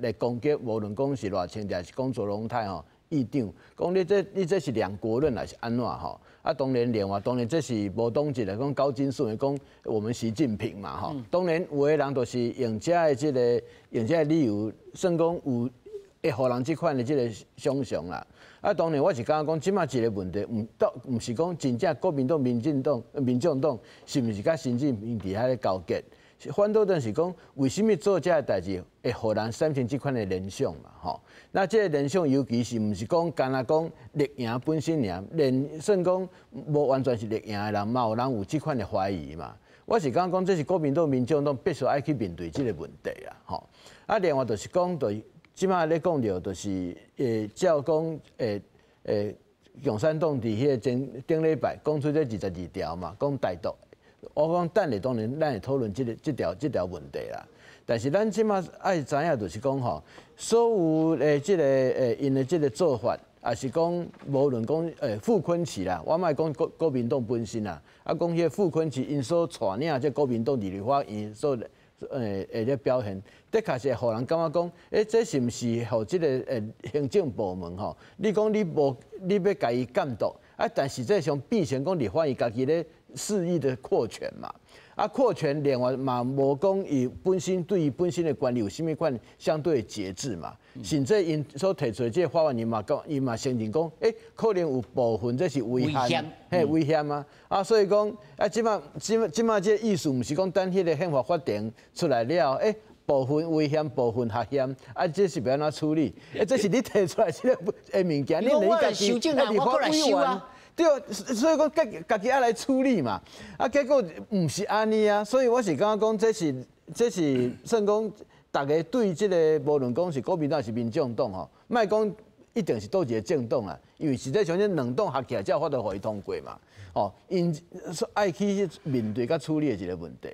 來攻擊，無論講是賴清德，還是講卓榮泰吼。議長講你這你這是兩國論還是按怎吼？啊，當然另外當然這是無黨籍來講高金素梅講我們習近平嘛吼。當然有的人就是用這的這個用這个理由，算講有會予人這款的這個想象啦。啊，當然我是感覺講，這馬一個問題，毋到毋是講真正國民黨、民進黨、民眾黨是毋是佮習近平佇遐咧勾結？反倒就是講，為啥物做這个代誌會予人產生這款的聯想嘛？吼，那這個聯想尤其是毋是講干焦講綠營本身爾，連算講無完全是綠營的人，嘛有人有這款的懷疑嘛。我是感覺講，這是國民黨、民眾黨必須愛去面對這個問題啊！吼，啊，另外就是講，對，這馬咧講著，就是照講，共產黨佇彼個前頂禮拜講出這22條嘛，講台獨。我講等下當然咱會討論這個這條這條問題啦。但是咱這馬愛知影就是講吼，所有的這個𪜶的這個做法，也是講無論講傅崐萁啦，我莫講國國民黨本身啦，啊講彼個傅崐萁𪜶所帶領這國民黨佇立法院所的表現，的確是會予人感覺講，欸，這是毋是予這個行政部門吼？你講你無你欲共伊監督，啊，但實際上變成講立法院家己咧肆意的擴權嘛，啊，擴權另外嘛無講伊本身對伊本身的權力有啥物款相對的節制嘛，甚至𪜶所提出的這個法案，伊嘛講，伊嘛承認講，欸，可能有部分這是違憲，嘿，違憲啊，啊，所以講啊，這馬這這馬這個意思，毋是講等彼個憲法法庭出來了，欸，部分違憲，部分合憲，啊，這是欲按怎處理？欸，這是你提出來這個的物件，你連家己立法委員。對，所以講家家己愛來處理嘛，啊，結果毋是按呢啊，所以我是感覺講這是這是算講，逐家對這個無論講是國民黨還是民眾黨吼，莫講一定是佗一個政黨啊，因為實際上這兩黨合起來才有法度予伊通過嘛，吼，𪜶愛去面對佮處理的一個問題。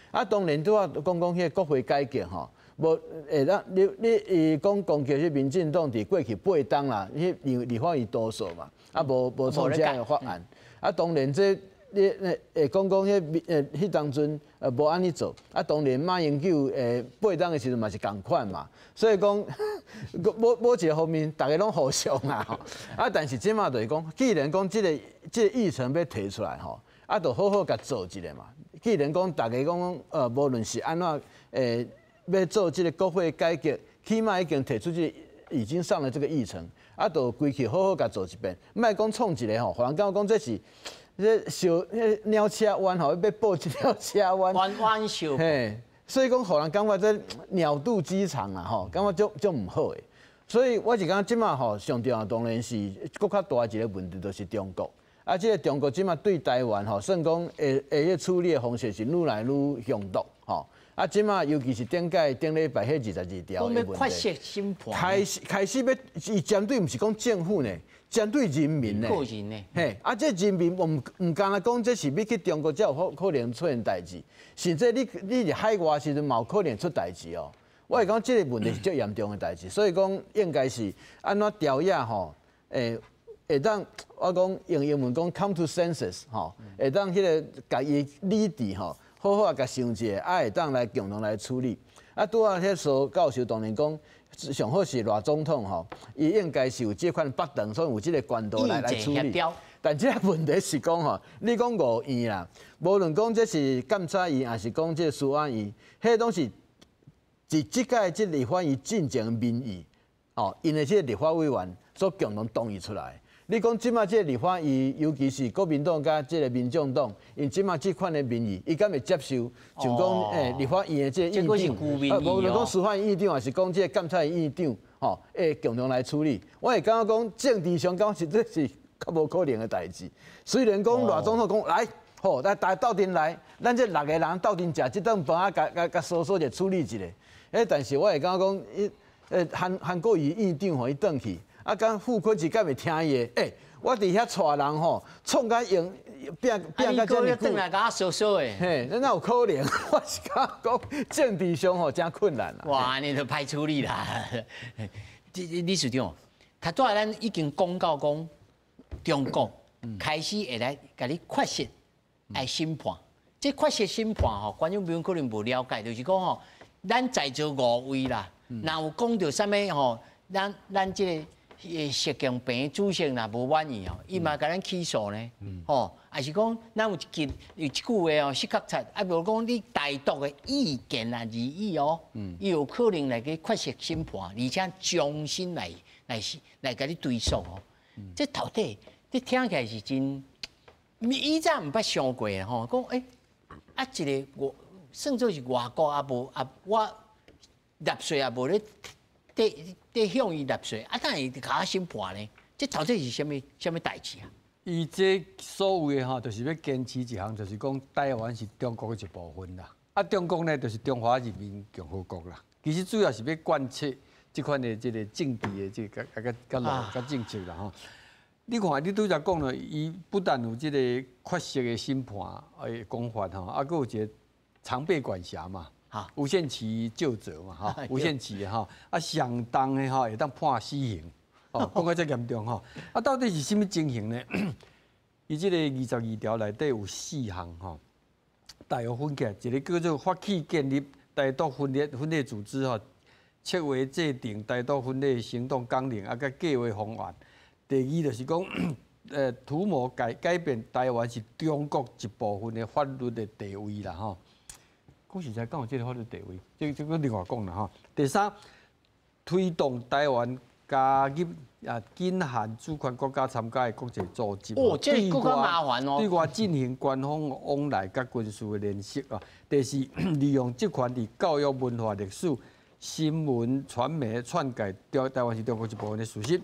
啊，當然拄仔講講彼個國會改革吼。無會當你你伊講攻擊是民進黨佇過去八冬啦，彼因為立法院多數嘛，啊無無創這个法案，啊當然這你會講講彼彼當陣無按呢做，啊當然馬英九八冬的時陣嘛是仝款嘛，所以講無無一個方面，逐家攏互相啊，啊但是這馬就是講，既然講這個這個議程欲提出來吼，啊就好好共做一下嘛。既然講逐家講無論是按怎欲做這個國會改革，起碼已經提出這個，已經上了這個議程，啊，就規氣好好共做一遍，莫講創一個吼，予人感覺講這是這小鳥車彎吼，欲補一條車彎，彎彎小，嘿，所以講予人感覺這鳥肚雞腸啊，吼，感覺足足毋好的。所以我是感覺這馬吼上重要當然是閣較大一個問題，就是中國。啊，這個中國這馬對台灣吼，算講會會處理的方式是愈來愈凶毒，吼。啊，這馬尤其是頂屆頂禮拜彼22條的問題，開始開始欲伊針對毋是講政府呢，針對人民呢。個人呢？嘿，啊，這人民毋毋干焦講這是欲去中國才有可可能出現代誌，甚至你你佇海外時陣嘛有可能出代誌哦。我會講這個問題是足嚴重的代誌，所以講應該是按怎朝野吼，會當我講用英文講 come to senses 吼，會當彼個共伊理智吼。好好啊，共想一下，啊，會當來共同來處理。啊，拄仔彼蘇教授當然講，上好是賴總統吼，伊應該是有這款腹長，所以有這個權度來來處理。但這個問題是講吼，你講五院啦，無論講這是監察院，還是講這個司法院，彼攏是佇這屆這立法院進前民意，哦，𪜶的這個立法委員所共同同意出來。你講這馬這個立法院，尤其是國民黨佮這個民眾黨，𪜶這馬這款的民意，伊敢會接受？像講立法院的這個院長，無論講司法院院長，還是講這個監察院院長，吼，會共同來處理。我會感覺講政治上講是這是較無可能的代誌。雖然講賴總統講來，好，來大家鬥陣來，咱這六个人鬥陣食這頓飯啊，共共共疏疏者處理一下。欸，但是我會感覺講，伊韓韓國瑜院長予伊轉去，啊，敢傅崐萁敢會聽伊的？欸，我佇遐帶人吼，創甲用拚拚甲遮爾久，轉來共我疏疏的。嘿，那哪有可能？我是感覺講政治上吼誠困難啦。哇，你就歹處理啦。這理事長，頭拄仔咱已經講到講，中國開始會來共你缺席來審判。這缺席審判吼，觀眾朋友可能無了解，就是講吼，咱在座五位啦，若有講著啥物吼，咱咱這个習近平主席若無滿意吼，伊嘛共咱起訴呢，吼，抑是講咱有一句有一句話哦，失確切，啊，無講你台獨的意見啊而已哦，伊有可能來去缺席審判，而且重新來來來共你追訴哦。這到底這聽起來是真，以前毋捌想過吼，講欸，啊一个外算做是外國也無啊，我納稅也無咧。佇佇向伊納稅，啊，哪會共我審判呢？這到底是啥物啥物代誌啊？伊這所謂的吼，就是欲堅持一項，就是講台灣是中國的一部分啦。啊，中國呢，就是中華人民共和國啦。其實主要是欲貫徹這款的這个政治的這个佮佮路佮政策啦吼。你看，你拄才講了，伊不但有這个缺席的審判的講法吼，啊，閣有一个常備管轄嘛。無限期究責嘛，哈，無限期的哈，啊，相當的吼會當判死刑，哦，講甲遮嚴重吼，啊，到底是啥物情形呢？伊這个22條內底有四項吼，大約分起來，一个叫做發起建立台獨分裂分裂組織吼，策劃制定台獨分裂行動綱領啊，佮計劃方案。第二就是講，圖謀改改變台灣是中國一部分的法律的地位啦，吼。講實在，敢有這个法律地位？這這个另外講啦吼。第三，推動台灣加入啊僅限主權國家參加的國際組織。哦，這閣較麻煩哦。對外進行官方往來佮軍事的聯繫啊。第四，利用職權佇教育、文化、歷史、新聞、傳媒篡改台台灣是中國一部分的事實，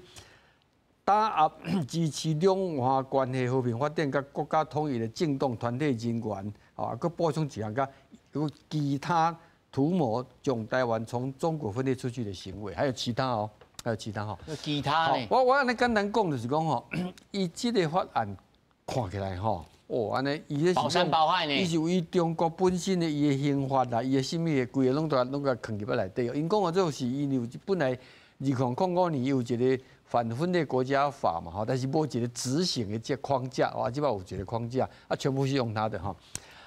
打壓支持兩岸關係和平發展佮國家統一的政黨團體人員，啊，閣補充一項佮有其他圖謀將台灣從中國分裂出去的行為，還有其他哦，還有其他吼。其他呢？我按呢簡單講就是講吼，伊這个法案看起來吼，哦，按呢，伊咧是包山包海呢？伊是為中國本身的伊的刑法啦，伊的啥物的規个攏都攏共囥入來內底。𪜶講的這是因為本來2005年有一个反分裂國家法嘛，吼，但是無一个執行的這框架，哇，這擺有一个框架，啊，全部是用它的吼。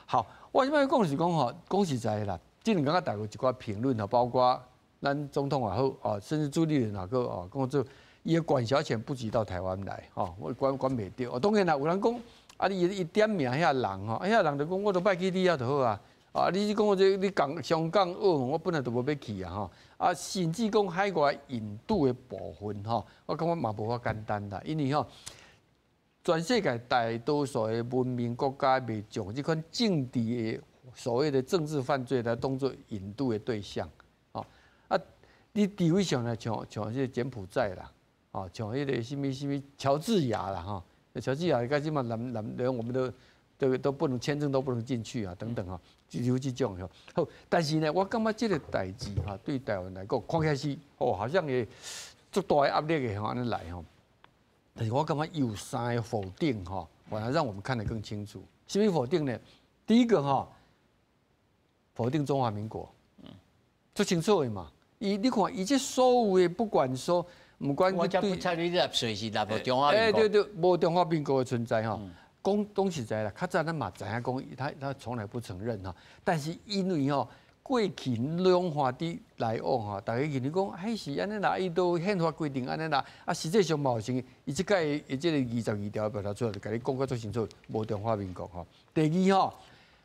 好，我這擺講是講吼，講實在的啦，這兩工大家有一寡評論吼，包括咱總統也好，哦，甚至朱立倫也好，哦，講做伊的管轄權不及到台灣來，吼，我管管袂著。哦，當然啦，有人講，啊，你伊點名遐人吼，遐人就講，我都擺去你遐就好啊。啊，你講這你港香港、澳門，我本來就無欲去啊，吼。啊，甚至講海外引渡的部分，吼，我感覺嘛無遐簡單啦，因為吼，全世界大多數的文明國家袂將這款政治的所謂的政治犯罪來當做引渡的對象，哦，啊，你除非像來像像這个柬埔寨啦，哦，像彼个啥物啥物喬治亞啦，吼，喬治亞佮這馬南南連我們都都都不能簽證都不能進去啊，等等吼，就有這種吼。好，但是呢，我感覺這个代誌哈，對台灣來講，看起來是哦，好像會足大的壓力的吼，按呢來吼。但是我感覺有三个否定吼，反而讓我們看得更清楚。啥物否定呢？第一個哈，否定中華民國，足清楚的嘛。伊你看，伊這所有的不管說，毋管我才不睬你納稅是納予中華民國。欸，對對，無中華民國的存在吼。講講實在啦，較早咱嘛知影講，他他從來不承認吼。但是因為吼，過去兩岸佇來往吼，大家認為講，彼是按呢啦，伊都憲法規定按呢啦，啊，實際上嘛有成，伊這擺伊這个22條表達出來，就共你講甲足清楚，無中華民國吼。第二吼，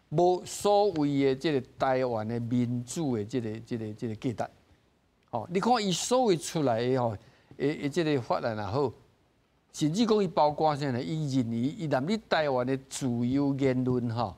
無所謂的這个台灣的民主的這个這个這个價值。吼，你看伊所謂出來的吼，的這个法案也好，甚至講伊包括啥呢？伊認為伊連你台灣的自由言論吼，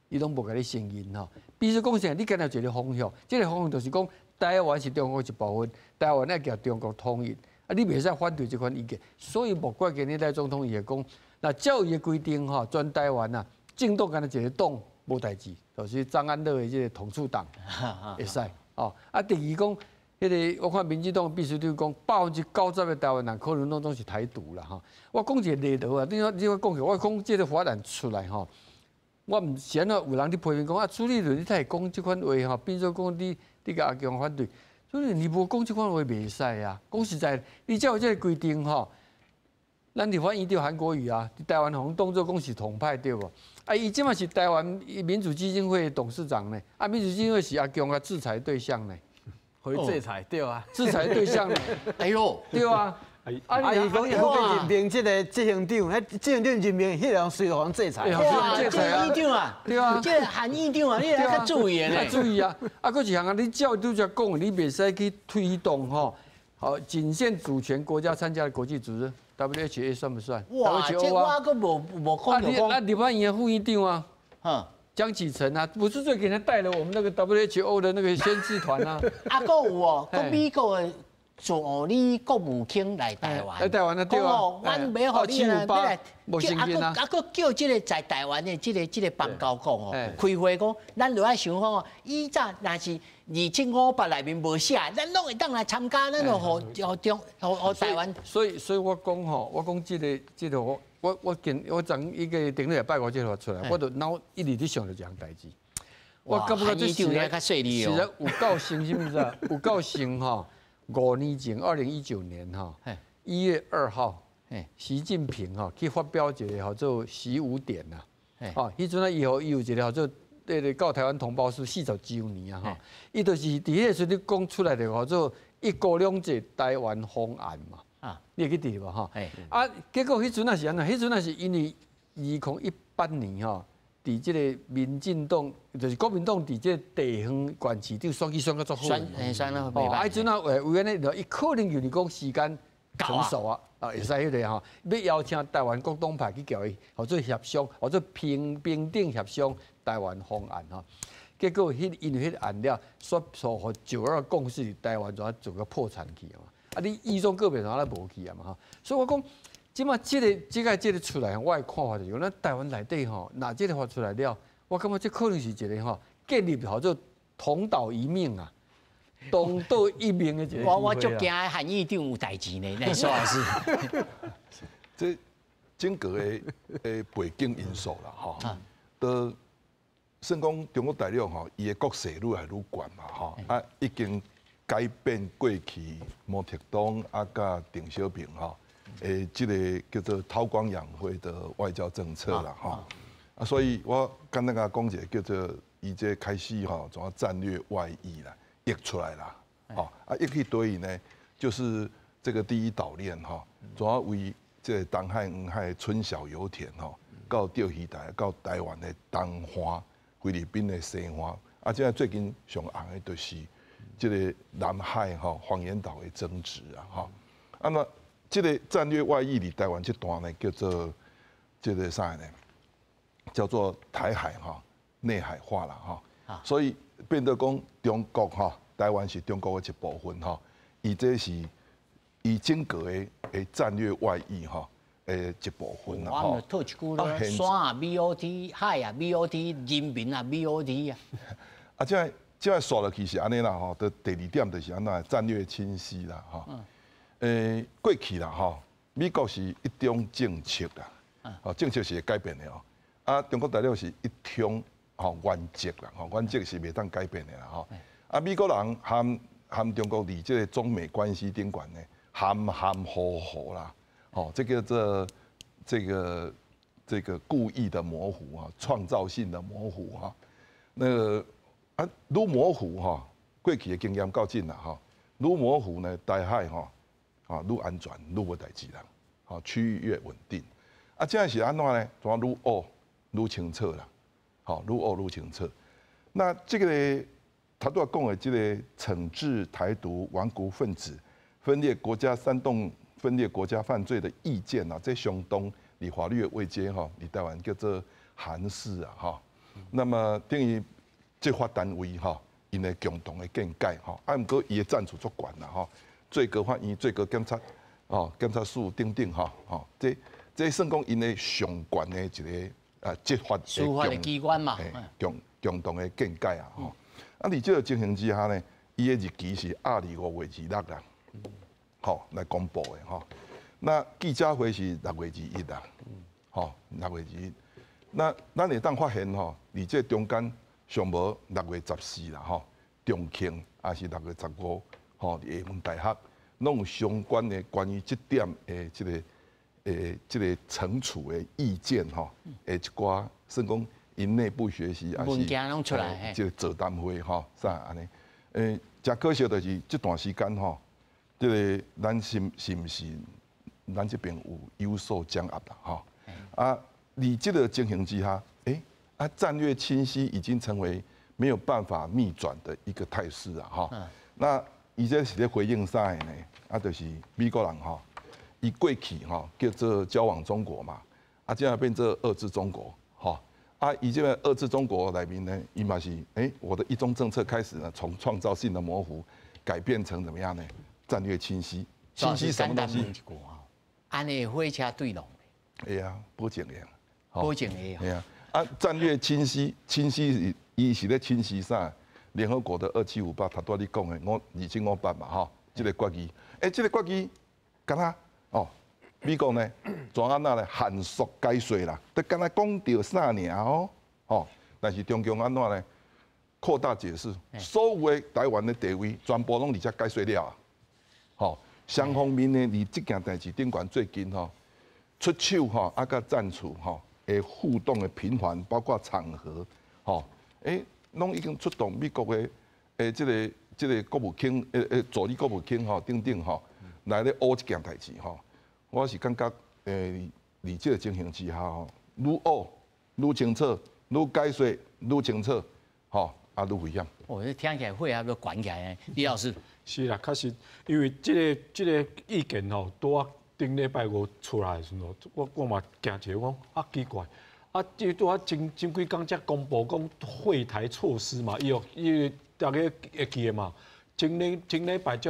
伊攏無共你承認吼。比如講啥，你敢若一个方向，這个方向就是講台灣是中國一部分，台灣愛共中國統一。啊，你袂使反對這款意見，所以莫怪今日賴總統伊會講，若照伊的規定吼，全台灣啊，政黨干焦一個黨無代誌，就是張安樂的這個統促黨會使哦。啊，第二講，彼個我看民進黨秘書長講，90%的台灣人可能攏總是台獨啦吼。我講一個例子啊，你我講起，我講這個法案出來吼，我毋是按怎有人佇批評講啊，朱立倫你才會講這款話吼，變做講你共阿強反對。所以你無講這款話袂使啊！講實在，你照這個規定吼，咱立法院長韓國瑜啊，佇台灣予人當做講是統派對無？啊，伊這馬是台灣民主基金會董事長呢，啊，民主基金會是阿強的制裁對象呢，予制裁對啊，制裁對象呢？哎喲，對啊。啊！伊講伊欲任命這個執行長，彼執行長任命，彼個人隨予人制裁。哇！這個院長啊，對啊，這個韓院長啊，你愛較注意呢。注意啊！啊，閣一項啊，你照拄才講，你袂使去推動吼，好，僅限主權國家參加的國際組織，WHA 算不算？哇！這我閣無講著講。啊，立法院副院長啊，江啟臣啊，不是最近他帶了我們那個 WHO 的那個宣誓團啊？啊，閣有哦，閣美國的助理國務卿來台灣，來台灣啊，對啊，阮欲予你來，欲來，啊，閣啊閣叫這個在台灣的這個邦交國哦，開會講，咱就愛想講哦，以前若是2758內面無寫，咱攏會當來參加，咱就予予中予予台灣。所以我講吼，我講這個我見我昨一個頂禮拜五這個出來，我就腦一直佇想著這項代誌。我感覺這實在實在有夠像，是毋是啊？有夠像吼。5年前，2019年哈，1月2號，習近平哈去發表一個叫做習五點呐，哦，彼陣啊，伊予伊有一個叫做對對告台灣同胞書40週年啊，哈，伊就是佇彼個時陣講出來的叫做一國兩制台灣方案嘛，啊，你會記得無哈？啊，結果彼陣啊是按怎？彼陣啊是因為2018年吼，佇這個民進黨，就是國民黨佇這個地方縣市長選舉選甲足好，選選哦，啊，彼陣啊為按呢，伊可能就是講時間成熟啊，啊，會使彼個吼，欲邀請台灣各黨派去共伊，合作協商，合作平等協商台灣方案吼。結果彼因為彼個案了，煞予九二共識台灣就做個破產去啊嘛。啊，你依種個別怎啊無去啊嘛吼。所以我講，這馬這個出來，我的看法就是講，咱台灣內底吼，若這個發出來了，我感覺這可能是一個吼建立號做同島一命啊，同島一命的一個。我足驚韓院長有代誌呢，那說是。這整個的背景因素啦，吼，都算講中國大陸吼，伊的國勢愈來愈懸嘛，吼，啊，已經改變過去毛澤東啊，佮鄧小平吼，這個叫做韜光養晦的外交政策啦，吼，啊，所以我簡單共講一個叫做伊這開始吼，怎戰略外溢啦，溢出來啦，吼，啊，溢去佗位呢，就是這個第一島鏈吼，怎為這個東海、黃海春曉油田吼，到釣魚台、到台灣的東岸、菲律賓的西岸，啊，這最近上紅的就是這個南海吼黃岩島的爭執啊，吼，啊那這個戰略外溢佇台灣這段呢，叫做這個啥呢？叫做台海哈內海化啦哈，所以變得講中國哈，台灣是中國的一部分哈，伊這是伊整個的戰略外溢哈的一部分啦。我們套一句咯，山啊 BOT，海啊 BOT，人民啊 BOT 啊。啊，這煞落去是按呢啦吼，第二點就是按怎戰略清晰啦吼。過去啦吼，美國是一中政策啦，哦，政策是會改變的哦。啊，中國大陸是一中吼原則啦，吼原則是袂當改變的啦吼。啊，美國人和中國佇這個中美關係頂懸呢，含含糊糊啦，吼，這個這個故意的模糊啊，創造性的模糊哈。那個啊，愈模糊哈，過去的經驗教訓啦吼，愈模糊呢，台海吼啊愈安全，愈無代誌啦，吼區域越穩定。啊，這是按怎呢？怎愈烏愈清楚啦，吼愈烏愈清楚。那這個頭拄仔講的這個懲治台獨頑固分子、分裂國家、煽動分裂國家犯罪的意見啊，這相當佇法律的位階吼，佇台灣叫做函釋啊，吼。那麼等於執法單位吼，𪜶的共同的見解吼，啊，毋過伊的戰術足懸啦吼，最高法院、最高檢察哦，檢察署等等吼，吼，這算講𪜶的上懸的一個執法司法的機關嘛，共同的見解啊，吼。啊，佇這個情形之下呢，伊的日期是26月26啦，吼，來公布的吼。那記者會是6月21啦，吼，六月二一。那咱會當發現吼，佇這中間上無6月14啦，吼，重慶抑是6月15，吼，佇廈門大學，攏有相關的關於這點的這個懲處的意見吼，的一寡算講𪜶內部學習，抑是文件攏出來，這個座談會吼，啥按呢？誠可惜就是這段時間吼，這個咱是毋是咱這邊有有所降壓啦，吼？啊，佇這個情形之下，戰略清晰已經成為沒有辦法逆轉的一個態勢啊，吼。那伊這是咧回應啥呢？啊，就是美國人吼，伊過去吼叫做交往中國嘛，啊，這下變做遏制中國，吼。啊，伊這個遏制中國內面呢，伊嘛是，我的一中政策開始呢，從創造性的模糊改變成怎麼樣呢？戰略清晰，清晰什麼東西？按呢火車對龍。會啊，保證的。保證的。會啊，啊，戰略清晰，清晰伊是咧清晰啥？聯合國的2758，頭拄仔你講的2758嘛，吼，這個決議，這個決議，敢若哦，美國呢，怎按怎咧限縮解說啦，都敢若講著啥爾哦，吼，但是中共按怎呢？擴大解釋，所有的台灣的地位全部攏佇遮解說了啊，吼，雙方面呢，佇這件代誌頂懸最近吼，出手吼，啊，佮戰處吼，的互動的頻繁，包括場合，吼，攏已經出動美國的這個國務卿，助理國務卿吼等等吼，來咧烏這件代誌吼。我是感覺，佇這個情形之下吼，愈烏愈清楚，愈解說愈清楚，吼，啊愈危險。哦，這聽起來血壓都懸起來。李老師，是啦，確實，因為這個意見吼，拄仔頂禮拜五出來的時陣，我嘛驚一下，講啊奇怪，啊，這拄仔前幾工才公布講惠台措施嘛，伊哦，伊大家會記得嘛？前禮拜才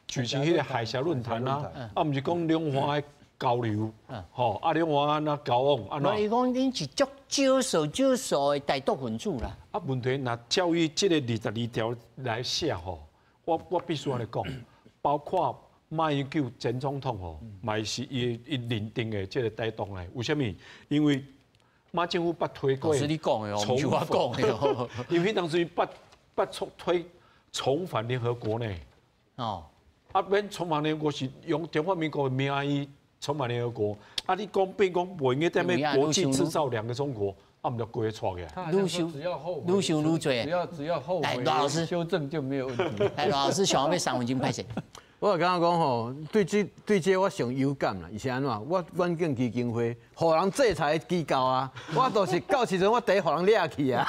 舉行彼個海峽論壇啊，啊，毋是講兩岸的交流，吼，啊，兩岸按怎交往，按怎？伊講恁是足少數少數的台獨分子啦。啊，問題若照伊這個22條來寫吼，我必須按呢講，包括馬英九前總統吼，嘛是伊認定的這個台獨的。為啥物？因為馬政府捌推過。是你講的哦，毋是我講的哦。因為當時捌推重返聯合國呢。哦。啊，免重返聯合國是用中華民國的名義重返聯合國。啊，你講變講袂用得踮國際製造兩個中國，啊，毋就規个錯起來。愈想愈想愈濟。只要後悔羅老師修正就沒有問題。來，羅老師想欲3分鐘歹勢。我感覺講吼，對這我上有感啦。伊是按怎？我遠景基金會，予人制裁的機構啊，我都是到時陣我第一予人掠去啊。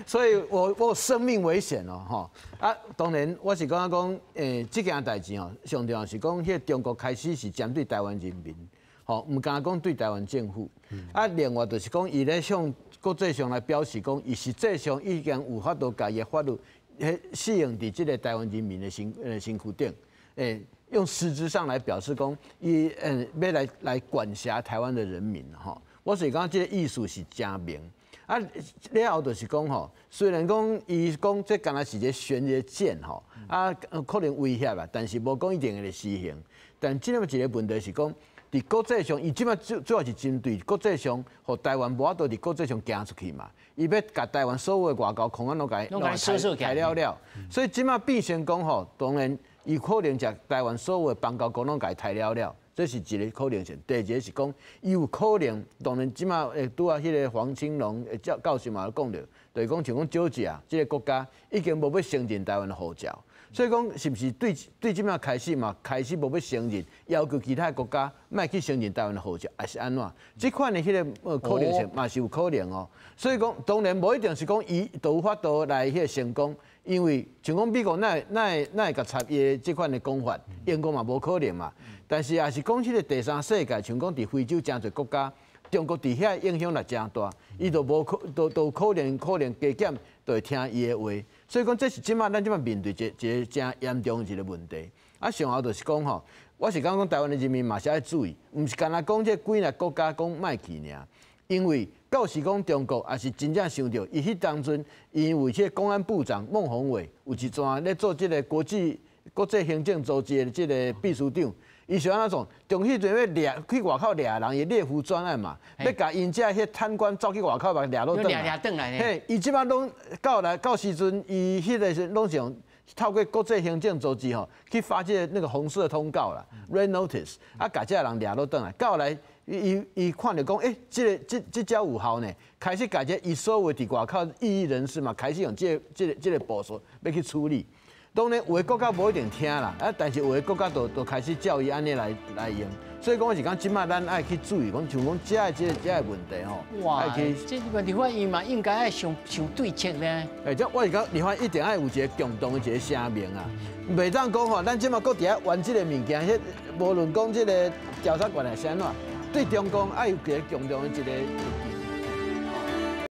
所以我有生命危險哦，吼。啊，當然我是感覺講，這件代誌吼，上重要是講，彼個中國開始是針對台灣人民，吼，毋敢講對台灣政府。啊，另外就是講，伊咧向國際上來表示講，伊實際上已經有法度共伊的法律。彼適用佇這個台灣人民的身軀頂，用實質上來表示講，伊欲來管轄台灣的人民吼。我是感覺這個意思是誠明。啊，了後就是講吼，雖然講伊講這敢若是一個懸一個箭吼，啊可能威脅啦，但是無講一定會施行。但這個一個問題是講，佇國際上，伊這擺主要是針對國際上，予台灣無法度佇國際上行出去嘛。伊欲共台灣所有的外交空間攏共刣了了，所以這擺變成講吼，當然伊可能將台灣所有的邦交國攏共刣了了，這是一個可能性。第二個是講，伊有可能，當然這擺會拄仔彼個黃清龍教授嘛有講著，就是講像講喬治亞這個國家已經無欲承認台灣的護照。所以講，是毋是對這擺開始嘛？開始無欲承認，要求其他國家莫去承認台灣的護照，抑是按怎？這款的彼個可能性嘛是有可能哦。所以講，當然無一定是講伊都有法度來彼個成功，因為像講美國哪會共插伊的這款的講法，英國嘛無可能嘛。但是也是講彼個第三世界，像講佇非洲誠濟國家，中國佇遐影響力誠大，伊就無可都都可能加減就會聽伊的話。所以講，這是這擺咱這擺面對一個誠嚴重的一個問題。啊，上後就是講吼，我是感覺講台灣的人民嘛是愛注意，毋是干焦講這幾个國家講莫去爾，因為到時講中國也是真正想著，伊彼當陣因為這個公安部長孟宏偉有一陣咧做這個國際刑警組織的這個秘書長。伊是按怎創？中彼陣欲掠去外口掠人，伊獵狐專案嘛，欲共𪜶遮彼貪官走去外口共掠落轉來。嘿，伊這擺攏到來到時陣，伊彼个時攏是用透過國際刑警組織吼去發這個那個紅色通告啦，red notice，啊，共這人掠落轉來。到來伊看著講，欸，這个這這招有效呢，開始共這伊所有佇外口異議人士嘛，開始用這個步數欲去處理。當然有的國家無一定聽啦，啊，但是有的國家就開始照伊按呢來用，所以講我是講這擺咱愛去注意，講像講這个這个問題吼，愛去。這個立法院嘛應該愛想想對策呢。欸，這我是講立法一定愛有一個共同的一個聲明啊，袂當講吼，咱這擺閣佇遐玩這个物件，彼無論講這个調查權是按怎，對中共愛有一個共同的一個立場。